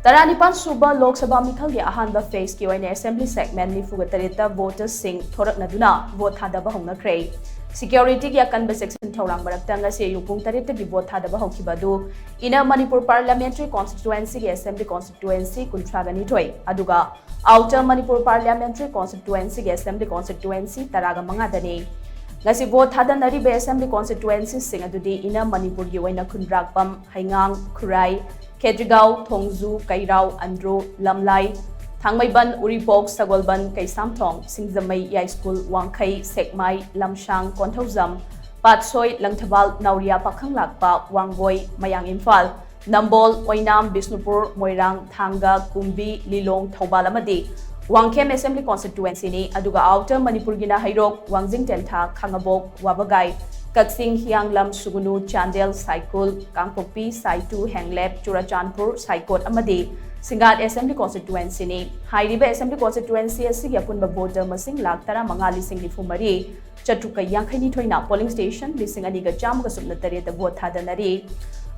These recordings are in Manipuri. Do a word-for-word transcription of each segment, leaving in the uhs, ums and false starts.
ꯇꯔꯥꯅꯤꯄꯥꯟ ꯁꯨꯕ ꯂꯣꯛ ꯁꯚꯥ ꯃꯤꯈꯜꯒꯤ ꯑꯍꯥꯟꯕ ꯐꯦꯁꯀꯤ ꯑꯣꯏꯅ ꯑꯦꯁꯦꯝꯕ꯭ꯂꯤ ꯁꯦꯒꯃꯦꯟ ꯅꯤꯐꯨꯒ ꯇꯔꯦꯠꯇ ꯚꯣꯇꯔꯁꯤꯡ ꯊꯣꯔꯛꯅꯗꯨꯅ ꯚꯣꯠ ꯊꯥꯗꯕ ꯍꯧꯅꯈ꯭ꯔꯦ꯫ ꯁꯤꯀ꯭ꯌꯣꯔꯤꯇꯤꯒꯤ ꯑꯀꯟꯕ ꯆꯦꯛꯁꯤꯟ ꯊꯧꯔꯥꯡ ꯃꯔꯛꯇ ꯉꯁꯤ ꯑꯌꯨꯛ ꯄꯨꯡ ꯇꯔꯦꯠꯇꯒꯤ ꯚꯣꯠ ꯊꯥꯗꯕ ꯍꯧꯈꯤꯕ ꯑꯗꯨ ꯏꯟꯅꯔ ꯃꯅꯤꯄꯨꯔ ꯄꯥꯔꯂꯤꯌꯥꯃꯦꯟꯇꯔꯤ ꯀꯣꯟꯁꯇꯤꯇ꯭ꯌꯨꯑꯦꯟꯁꯤꯒꯤ ꯑꯦꯁꯦꯝꯕ꯭ꯂꯤ ꯀꯣꯟꯁꯇꯤꯇ꯭ꯌꯨꯑꯦꯟꯁꯤ ꯀꯨꯟꯊ꯭ꯔꯥꯒ ꯅꯤꯊꯣꯏ ꯑꯗꯨꯒ ꯑꯥꯎꯇꯔ ꯃꯅꯤꯄꯨꯔ ꯄꯥꯔꯂꯤꯌꯥꯃꯦꯟꯇꯔꯤ ꯀꯣꯟꯁꯇꯤꯇ꯭ꯌꯨꯑꯦꯟꯁꯤꯒꯤ ꯑꯦꯁꯦꯝꯕ꯭ꯂꯤ ꯀꯣꯟꯁꯇꯤꯇ꯭ꯌꯨꯑꯦꯟꯁꯤ ꯇꯔꯥꯒ ꯃꯉꯥꯗꯅꯤ꯫ ꯉꯁꯤ ꯚꯣꯠ ꯊꯥꯗꯅꯔꯤꯕ ꯑꯦꯁꯦꯝꯕ꯭ꯂꯤ ꯀꯣꯟꯁꯇꯤꯇ꯭ꯌꯨꯑꯦꯟꯁꯤꯁꯤꯡ ꯑꯗꯨꯗꯤ ꯏꯟꯅꯔ ꯃꯅꯤꯄꯨꯔꯒꯤ ꯑꯣꯏꯅ ꯈꯨꯟꯗ꯭ꯔꯥꯛꯄꯝ, ꯍꯩꯉꯥꯡ, ꯈꯨꯔꯥꯏ, ꯈꯦꯇ꯭ꯔꯤꯒꯥꯎ, ꯊꯣꯡꯖꯨ, ꯀꯩꯔꯥꯎ, ꯑꯟꯗ꯭ꯔꯣ, ꯂꯝꯂꯥꯏ, ꯊꯥꯡꯃꯩꯕꯟ, ꯎꯔꯤꯄꯣꯛ, ꯁꯒꯣꯜꯕꯟ, ꯀꯩꯁꯥꯝꯊꯣꯡ, ꯁꯤꯡꯖꯃꯩ, ꯌꯥꯏꯁ꯭ꯀꯨꯜ, ꯋꯥꯡꯈꯩ, ꯁꯦꯛꯃꯥꯏ, ꯂꯝꯁꯥꯡ, ꯀꯣꯟꯊꯧꯖꯝ, ꯄꯥꯠꯁꯣꯏ, ꯂꯪꯊꯕꯥꯜ, ꯅꯥꯎꯔꯤꯌꯥ, ꯄꯥꯈꯪꯂꯥꯛꯄ, ꯋꯥꯡꯒꯣꯏ, ꯃꯌꯥꯡ ꯏꯝꯐꯥꯜ, ꯅꯝꯕꯣꯜ, ꯑꯣꯏꯅꯥꯝ, ꯕꯤꯁꯅꯨꯄꯨꯔ, ꯃꯣꯏꯔꯥꯡ, ꯊꯥꯡꯒ, ꯀꯨꯝꯕꯤ, ꯂꯤꯂꯣꯡ, ꯊꯧꯕꯥꯜ ꯑꯃꯗꯤ ꯋꯥꯡꯈꯦꯝ ꯑꯦꯁꯦꯝꯕ꯭ꯂꯤ ꯀꯣꯟꯁꯇꯤꯇ꯭ꯌꯨꯑꯦꯟꯁꯤꯅꯤ꯫ ꯑꯗꯨꯒ ꯑꯥꯎꯇꯔ ꯃꯅꯤꯄꯨꯔꯒꯤꯅ ꯍꯩꯔꯣꯛ, ꯋꯥꯡꯖꯤꯡ ꯇꯦꯟꯊꯥ, ꯈꯥꯉꯕꯣꯛ, ꯋꯥꯕꯒꯥꯏ, ꯀꯛꯆꯤꯡ, ꯍꯤꯌꯥꯡꯂꯝ, ꯁꯨꯒꯨꯅꯨ, ꯆꯥꯟꯗꯦꯜ, ꯁꯥꯏꯀꯨꯜ, ꯀꯥꯡꯄꯣꯛꯄꯤ, ꯁꯥꯏꯇꯨ, ꯍꯦꯡꯂꯦꯞ, ꯆꯨꯔꯆꯥꯟꯄꯨꯔ, ꯁꯥꯏꯀꯣꯠ ꯑꯃꯗꯤ ꯁꯤꯡꯒꯥꯠ ꯑꯦꯁꯦꯝꯕ꯭ꯂꯤ ꯀꯣꯟꯁꯇꯤꯇ꯭ꯌꯨꯑꯦꯟꯁꯤꯅꯤ꯫ ꯍꯥꯏꯔꯤꯕ ꯑꯦꯁꯦꯝꯕ꯭ꯂꯤ ꯀꯣꯟꯁꯇꯤꯇ꯭ꯌꯨꯑꯦꯟꯁꯤ ꯑꯁꯤꯒꯤ ꯑꯄꯨꯟꯕ ꯚꯣꯇꯔ ꯃꯁꯤꯡ ꯂꯥꯈ ꯇꯔꯥꯃꯉꯥ ꯂꯤꯁꯤꯡ ꯅꯤꯐꯨ ꯃꯔꯤ ꯆꯥꯇ꯭ꯔꯨꯛꯀ ꯌꯥꯡꯈꯩꯅꯤꯊꯣꯏꯅ ꯄꯣꯂꯤꯡ ꯁ꯭ꯇꯦꯁꯟ ꯂꯤꯁꯤꯡ ꯑꯅꯤꯒ ꯆꯥꯝꯃꯒ ꯁꯨꯞꯅ ꯇꯔꯦꯠꯇ ꯚꯣꯠ ꯊꯥꯗꯅꯔꯤ꯫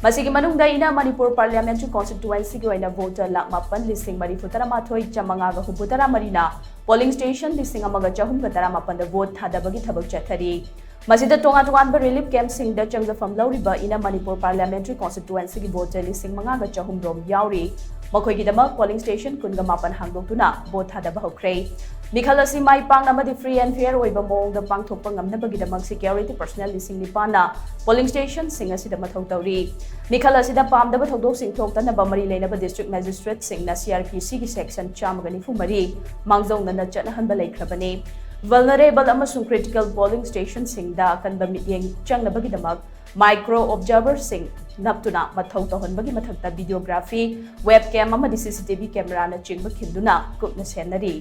ꯃꯁꯤꯒꯤ ꯃꯅꯨꯡꯗ ꯏꯟꯅꯔ ꯃꯅꯤꯄꯨꯔ ꯄꯥꯔꯂꯤꯌꯥꯃꯦꯟꯇꯔꯤ ꯀꯣꯟꯁꯇꯤꯇ꯭ꯌꯨꯑꯦꯟꯁꯤꯒꯤ ꯑꯣꯏꯅ ꯚꯣꯇꯔ ꯂꯥꯈ ꯃꯥꯄꯟ ꯂꯤꯁꯤꯡ ꯃꯔꯤꯐꯨ ꯇꯔꯥꯃꯥꯊꯣꯏ ꯆꯥꯃꯉꯥꯒ ꯍꯨꯝꯐꯨ ꯇꯔꯥ ꯃꯔꯤꯅ ꯄꯣꯂꯤꯡ ꯁ꯭ꯇꯦꯁꯟ ꯂꯤꯁꯤꯡ ꯑꯃꯒ ꯆꯍꯨꯝꯒ ꯇꯔꯥꯃꯥꯄꯟꯗ ꯚꯣꯠ ꯊꯥꯗꯕꯒꯤ ꯊꯕꯛ ꯆꯠꯊꯔꯤ꯫ ꯃꯁꯤꯗ ꯇꯣꯉꯥꯟ ꯇꯣꯉꯥꯟꯕ ꯔꯤꯂꯤꯐ ꯀꯦꯝꯞꯁꯤꯡꯗ ꯆꯪꯖꯐꯝ ꯂꯧꯔꯤꯕ ꯏꯟꯅꯔ ꯃꯅꯤꯄꯨꯔ ꯄꯥꯔꯂꯤꯌꯥꯃꯦꯟꯇꯔꯤ ꯀꯣꯟꯁꯇꯤꯇ꯭ꯌꯨꯑꯦꯟꯁꯤꯒꯤ ꯚꯣꯇꯔ ꯂꯤꯁꯤꯡ ꯃꯉꯥꯒ ꯆꯍꯨꯝ ꯔꯣꯝ ꯌꯥꯎꯔꯤ꯫ ꯃꯈꯣꯏꯒꯤꯗꯃꯛ ꯄꯣꯂꯤꯡ ꯁ꯭ꯇꯦꯁꯟ ꯀꯨꯟꯒ ꯃꯥꯄꯟ ꯍꯥꯡꯗꯣꯛꯇꯨꯅ ꯚꯣꯠ ꯊꯥꯗꯕ ꯍꯧꯈ꯭ꯔꯦ꯫ ꯃꯤꯈꯜ ꯑꯁꯤ ꯃꯥꯏ ꯄꯥꯛꯅ ꯑꯃꯗꯤ ꯐ꯭ꯔꯤ ꯑꯦꯟ ꯐꯤꯌꯔ ꯑꯣꯏꯕ ꯃꯑꯣꯡꯗ ꯄꯥꯡꯊꯣꯛꯄ ꯉꯝꯅꯕꯒꯤꯗꯃꯛ ꯁꯤꯀ꯭ꯌꯣꯔꯤꯇꯤ ꯄꯔꯁꯅꯦꯜ ꯂꯤꯁꯤꯡ ꯅꯤꯄꯥꯟꯅ ꯄꯣꯂꯤꯡ ꯁ꯭ꯇꯦꯁꯟꯁꯤꯡ ꯑꯁꯤꯗ ꯃꯊꯧ ꯇꯧꯔꯤ꯫ ꯃꯤꯈꯜ ꯑꯁꯤꯗ ꯄꯥꯝꯗꯕ ꯊꯧꯗꯣꯛꯁꯤꯡ ꯊꯣꯛꯇꯅꯕ ꯃꯔꯤ ꯂꯩꯅꯕ ꯗꯤꯁꯇ꯭ꯔꯤꯛ ꯃꯦꯖꯤꯁꯇ꯭ꯔꯦꯠꯁꯤꯡꯅ ꯁꯤ ꯑꯥꯔ ꯄꯤ ꯁꯤꯒꯤ ꯁꯦꯛꯁꯟ ꯆꯥꯝꯃꯒ ꯅꯤꯐꯨ ꯃꯔꯤ ꯃꯥꯡꯖꯧꯅꯅ ꯆꯠꯅꯍꯟꯕ ꯂꯩꯈ꯭ꯔꯕꯅꯤ꯫ ꯚꯜꯅꯔꯦꯕꯜ ꯑꯃꯁꯨꯡ ꯀ꯭ꯔꯤꯇꯤꯀꯦꯜ ꯄꯣꯂꯤꯡ ꯁ꯭ꯇꯦꯁꯟꯁꯤꯡꯗ ꯑꯀꯟꯕ ꯃꯤꯠꯌꯦꯡ ꯆꯪꯅꯕꯒꯤꯗꯃꯛ ꯃꯥꯏꯀ꯭ꯔꯣ ꯑꯣꯕꯖꯥꯔꯚꯔꯁꯤꯡ ꯅꯞꯇꯨꯅ ꯃꯊꯧ ꯇꯧꯍꯟꯕꯒꯤ ꯃꯊꯛꯇ ꯚꯤꯗꯤꯑꯣꯒ꯭ꯔꯥꯐꯤ, ꯋꯦꯕ ꯀꯦꯝ ꯑꯃꯗꯤ ꯁꯤ ꯁꯤ ꯇꯤ ꯚꯤ ꯀꯦꯃꯦꯔꯥꯅꯆꯤꯡꯕ ꯈꯤꯟꯗꯨꯅ ꯀꯨꯞꯅ ꯁꯦꯟꯅꯔꯤ꯫